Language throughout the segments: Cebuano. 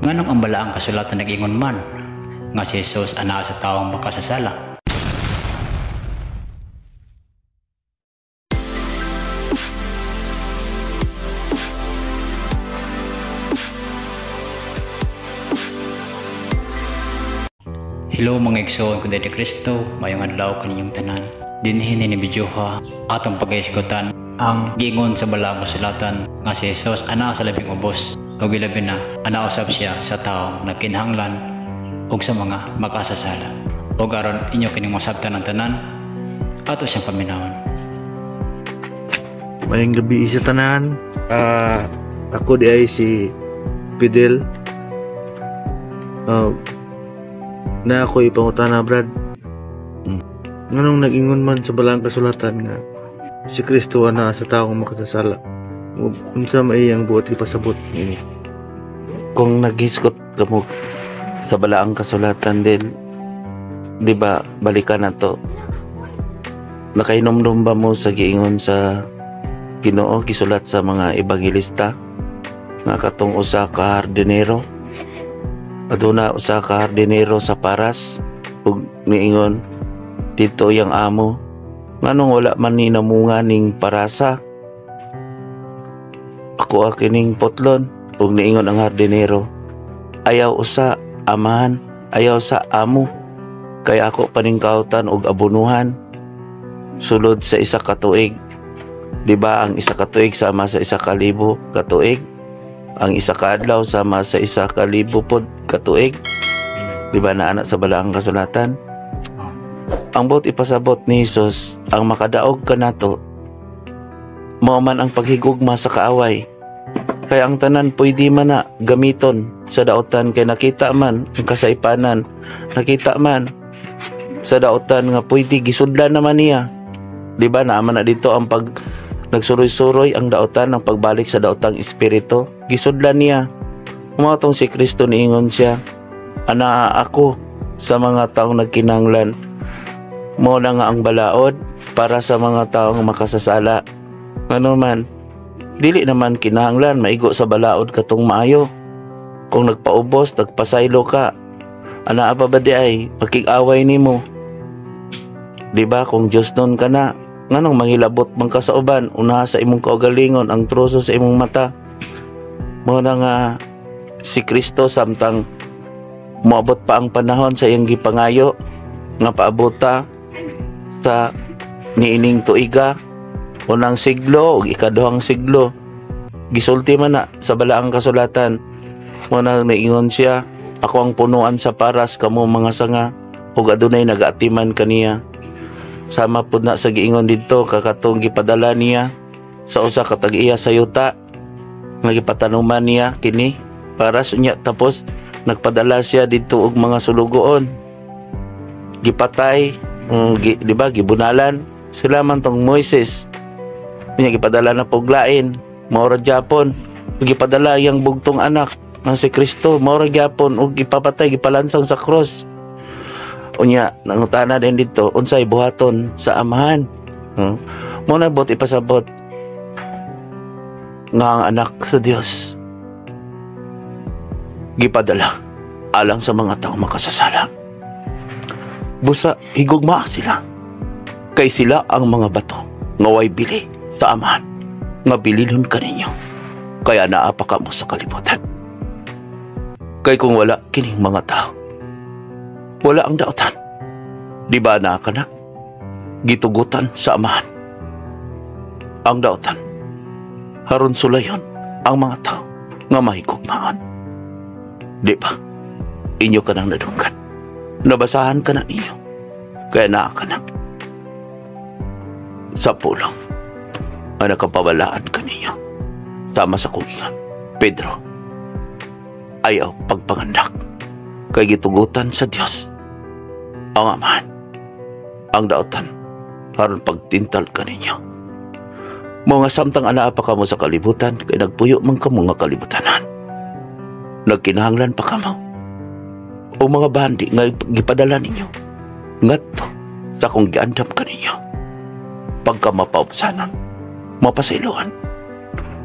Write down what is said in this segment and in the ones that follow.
Nganong ang balaang kasulatan nag-ingon man nga si Jesus anaa sa taong makasasala? Hello mga igsoon ko ni Kristo, mayong adlaw kaninyong tanan. Dinhi ni videoha atong pagahisgutan ang giingon sa balaang kasulatan nga si Jesus anaa sa labing ubos ug ilabi na ana usab siya sa taong nagkinahanglan ug sa mga makasasala. Ug aron inyo kining masabtan ang tanan, ato siyang paminawon. Mayong gabi sa tanan. Ako di ay si Fidel. Na ako ipangutana, Brad. Nganong nag-ingon man sa balaang kasulatan nga si Kristo ana sa taong makasasala? Unsa may iyang buot ipasabot niini? Kung naghisgot kamo sa balaang kasulatan din, di ba, balikan na to. Nakainomdom ba mo sa giingon sa Ginoo gisulat sa mga ebangelista nga katong usa ka hardinero? Aduna usa ka hardinero sa paras ug niingon dito iyang amo, nganong wala man ni namunga ning parasa? Ako kining putlon. Ug niingon ang hardinero, ayaw usa amahan, ayaw sa amo, kay ako paningkautan og abunuhan sulod sa isa ka tuig. Di ba ang isa ka tuig sama sa 1,000 ka tuig? Ang isa ka adlaw sama sa 1,000 pod ka tuig. Di ba naana sa balaang kasulatan? Ang buot ipasabot ni Hesus, ang makadaog kanato mao man ang paghigugma sa kaaway. Kaya ang tanan pwede man na gamiton sa daotan, kay nakita man ang kasaypanan, nakita man sa daotan nga pwede gisudlan naman niya. Di ba naaman na dito ang pag nagsuroy-suroy ang daotan, ang pagbalik sa daotang espiritu, gisudlan niya. Mao tong si Kristo niingon siya, anaa ako sa mga taong nagkinahanglan. Mao na nga ang balaod para sa mga taong makasasala. Ngano man, dili naman kinahanglan maigo sa balaod katong maayo. Kung nagpaubos, nagpasaylo ka, anaa pa ba di ay makig-away nimo? Di ba kung Diyos nun ka na, nganong manghilabot man ka sa uban, unaha sa imong kaugalingon ang troso sa imong mata. Mao na nga si Kristo samtang moabot pa ang panahon sa iyang gipangayo nga paabota sa niining tuiga, unang siglo ug ikaduhang siglo, gisulti man na sa balaang kasulatan. Mao na naingon siya, ako ang punuan sa paras, kamo mga sanga, ug adunay nagaatiman kaniya. Sama pud na sa giingon didto kakatong gipadala niya sa usa ka tag-iya sa yuta nga gipatanuman niya kini paras. Unya tapos nagpadala siya didto og mga sulugoon, gipatay, di ba gibunalan sila man tong Moises. Unya gipadala na pog lain, mao ra gyapon. Gipadala iyang bugtong anak nga si Kristo, mao ra gyapon, ug gipapatay, gipalansang sa cross. Unya nangutana din didto unsay buhaton sa amahan. Mo na bot ipasabot nga ang anak sa Dios gipadala alang sa mga taong makasasala. Busa higugma sila, kay sila ang mga bato nga way bili sa amahan nga bililon kaninyo, kaya naa pa kamo sa kalibutan. Kay kung wala kining mga tao, wala ang daotan. Di ba naa ka na gitugutan sa amahan ang daotan, haron sulayon ang mga tao nga mahigugmaan. Di ba inyo ka nang nadunggan, nabasahan ka na ninyo, kaya naa ka na sa pulong nga nakapabalaan ka ninyo. Tama sa kong ingon, Pedro, ayaw pagpangandak, kay gitugutan sa Dios ang amahan ang daotan aron pagtintal kaninyo. Mga samtang anaa pa kamo sa kalibutan, kay nagpuyo man kamo nga kalibutanan, nagkinahanglan pa kamo o mga bandi nga gipadala ninyo ngadto sa akong giandam kaninyo. Pagka mapaubsanon, mapasayloan,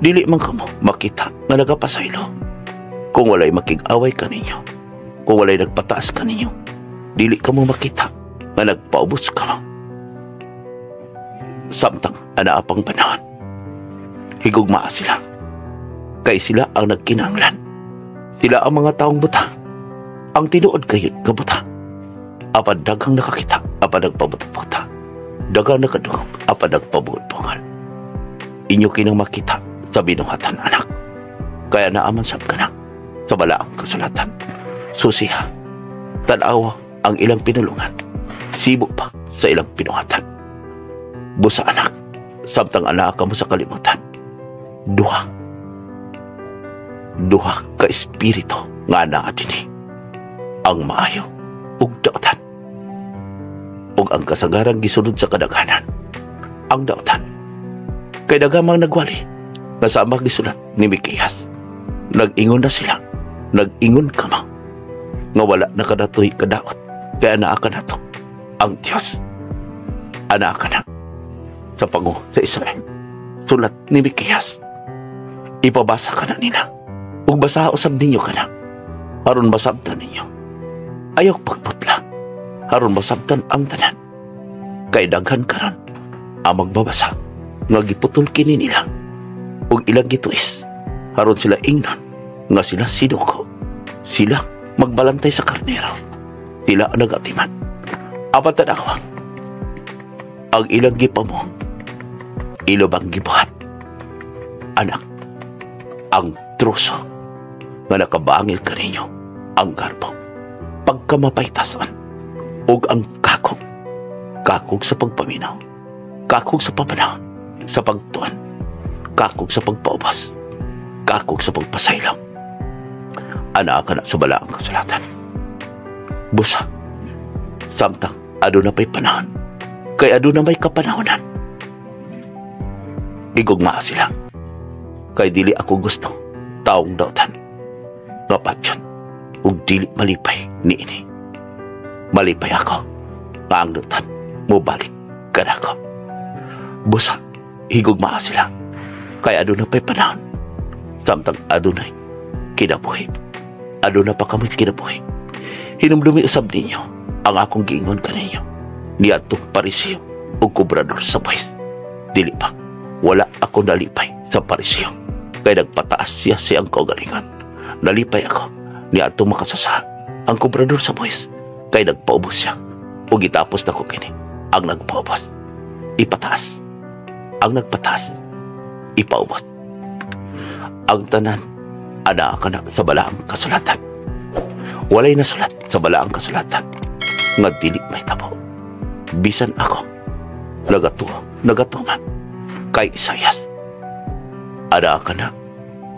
dili man kamo makita nga nagapasaylo. Kung walay makig-away kaninyo, kung walay nagpataas kaninyo, dili ka mo makita nga nagpaubos ka mo. Samtang anaa pang panahon, higugmaa sila. Kay sila ang nagkinahanglan. Sila ang mga taong buta. Ang tinuod kayod nga buta. Apan daghang nakakita, apan nagpabuta-buta. Daghang nakadungog, apan nagpabuot-bungal. Inyo kinang makita sa binuhatan, anak. Kaya naaman sab ka na sa balaang kasulatan. Susiha, tanawa ang ilang pinulungan. Sibo pa sa ilang pinuhatan. Busa, anak, samtang anaa kamo sa kalibutan. Duha. Duha ka espiritu nga naa dinhi. Ang maayo ug dautan. Ug ang kasagaran gisunod sa kadaghanan. Ang dautan. Kay daghang nagwali nga sama gisulat ni Mikeyas. Nag-ingon na sila. Nag-ingon ka mo nga wala na kadatoy kadaot. Kaya naa ka nato ang Diyos. Anaa ka na sa pango sa Israel. Sulat ni Mikeyas. Ipabasa ka na nila. Ug basaha usab ninyo ka na. Aron masabtan ninyo. Ayaw pagputla. Aron masabtan ang tanan. Kay daghan karon ang magbabasa nga giputol kini nila ug ilang gituis aron sila ingnon nga sila sinuko. Sila magbalantay sa karnero. Sila ang nagatiman. Apan tanawa ang ilang gipamo, ilo bang gibuhat? Anak, ang troso nga nakabangil kaninyo ang garbo pagkamapaytason ug ang kakog, kakog sa pagpaminaw, kakog sa pamanahon, sa pagtuon, kakog sa pagpaubos, kakog sa pagpasaylo. Anaa ka na sa balaang kasulatan. Busa, samtang aduna pa'y panahon, kay aduna may kapanahonan. Igugmaa sila. Kay dili ako gusto taong dautan. Nga patyon, ug dili malipay niini. Malipay ako nga ang dautan mobalik kanako. Busa, higugmaa sila. Kay aduna pa'y panahon. Samtang adunay kinabuhi. Aduna pa kamoy kinabuhi. Hinumdumi usab ninyo ang akong giingon kaninyo niadtong Pariseo ug kobrador sa buwis. Dili pa, wala ako nalipay sa Pariseo. Kay nagpataas siya siyang kaugalingon. Nalipay ako niadtong makasasala ang kobrador sa buwis. Kay nagpaubos siya. Ug gitapos nako kini ang nagpaubos ipataas. Ang nagpataas ipaubos. Ang tanan anaa ka na sa balaang kasulatan. Walay nasulat sa balaang kasulatan nga dili mahitabo. Bisan ako nagatuo, nagatuman kay Isayas. Anaa ka na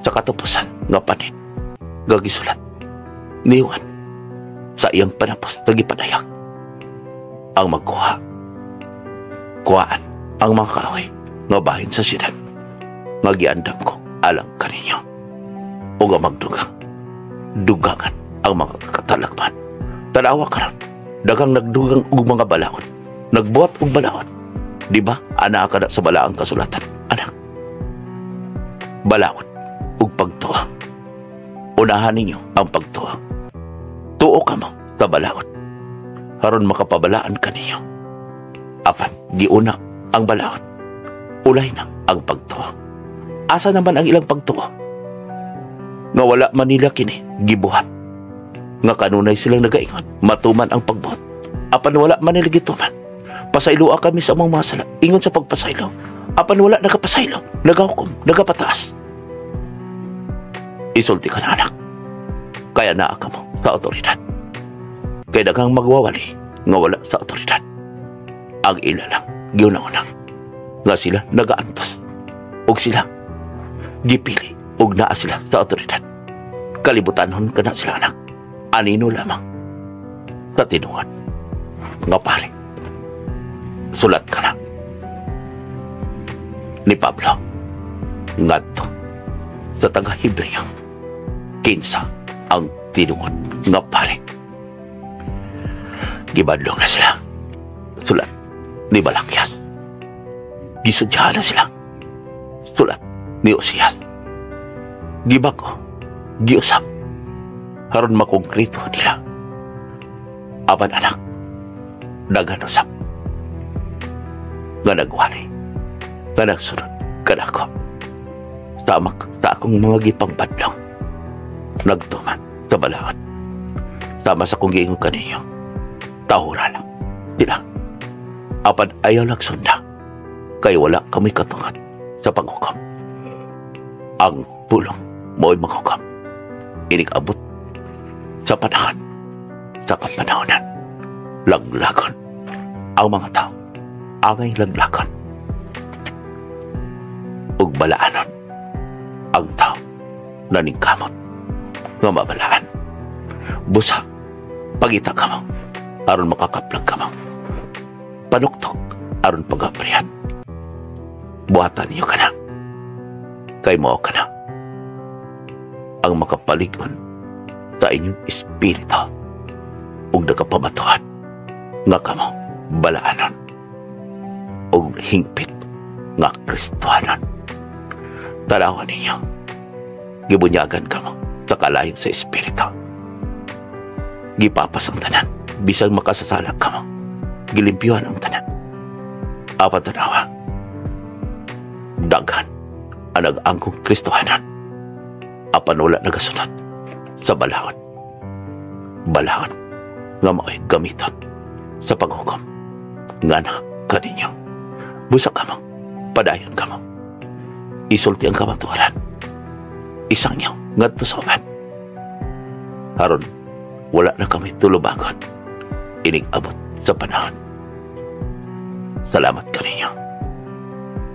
sa katapusan nga panit nga gisulat ni Juan sa iyang panapos nga gipadayag. Ang magkuha, kuhaan ang mga kaaway nga bahin sa siyudad nga giandam ko alang kaninyo. O nga magdugang, dugangan ang mga katalagman. Tanawa karon, daghang nagdugang og mga balaod, nagbuhat og balaod. Di ba? Anaa ka na sa balaang kasulatan, anak. Balaod ug pagtuo. Unahan ninyo ang pagtuo. Tuo ka mo sa balaod. Aron makapabalaan kaninyo. Apan giuna ang balaod. Ulay na ang pagtuo. Asa naman ang ilang pagtuo? Nga wala man nila kini gibuhat. Nga kanunay silang nagaingon, matuman ang pagbuhat. Apan wala man nila gituman. Pasayloa kami sa among mga sala. Ingon sa pagpasaylo. Apan wala nakapasaylo, nagahukom, nagapataas. Isulti ka na, anak. Kaya naa ka mo sa otoridad. Kay daghang magwawali nga wala sa otoridad. Ang ila lang, giuna-una, nga sila nagaantos. Og sila, gipili, og naa sila sa otoridad. Kalibutanhon ka na sila, anak. Anino lamang sa tinuod nga pare. Sulat ka na ni Pablo ngadto sa taga Hebreo, kinsa ang tinuod nga pare. Gibadlong na sila. Sulat ni Malakias. Gisudyahan na sila. Sulat ni Osias. Gibako, giusap. Aron makongkrito nila. Apan anak, daghan usab nga nagwali, nga nagsunod kanako. Sama sa akong mga gipangpadlong, nagtuman sa balaod. Sama sa kong giingon kaninyo, tahura lang sila. Apan ayaw lang sunda, kay wala kami katungan sa paghukom. Ang pulong mo'y maghukom. Inig-abot sa panahon, sa kapanahonan, laglagon ang mga tao, angay laglagon ug balaanon ang tao naningkamot nga mabalaan. Busa, pangita kamo aron makakaplag kamo. Panuktok aron pagabrihan. Buhatan niyo kana, kay mao kana ang makapalig-on sa inyong espiritu ug nakapamatuod nga kamo balaanon ug hingpit nga Kristohanon. Tanawan ninyo, gibunyagan kamo sa kalayo sa espiritu. Gipapas ang tanan, bisag makasasala kamo, gilimpyuhan ang tanan. Apan tanawa, daghan ang nag-angkong Kristohanon, apan wala nagasunod sa balaod. Balaod nga mao'y gamiton sa paghukom. Ngana kaninyo, busa kamo, padayon kamo. Isulti ang kamatuoran. Isangyaw ngadto sa uban. Aron wala na kami tulubagon. Inig-abot sa panahon. Salamat kaninyo.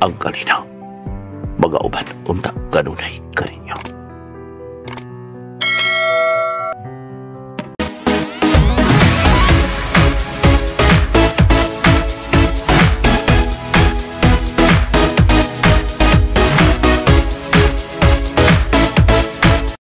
Ang kalinaw magauban unta kanunay kaninyo.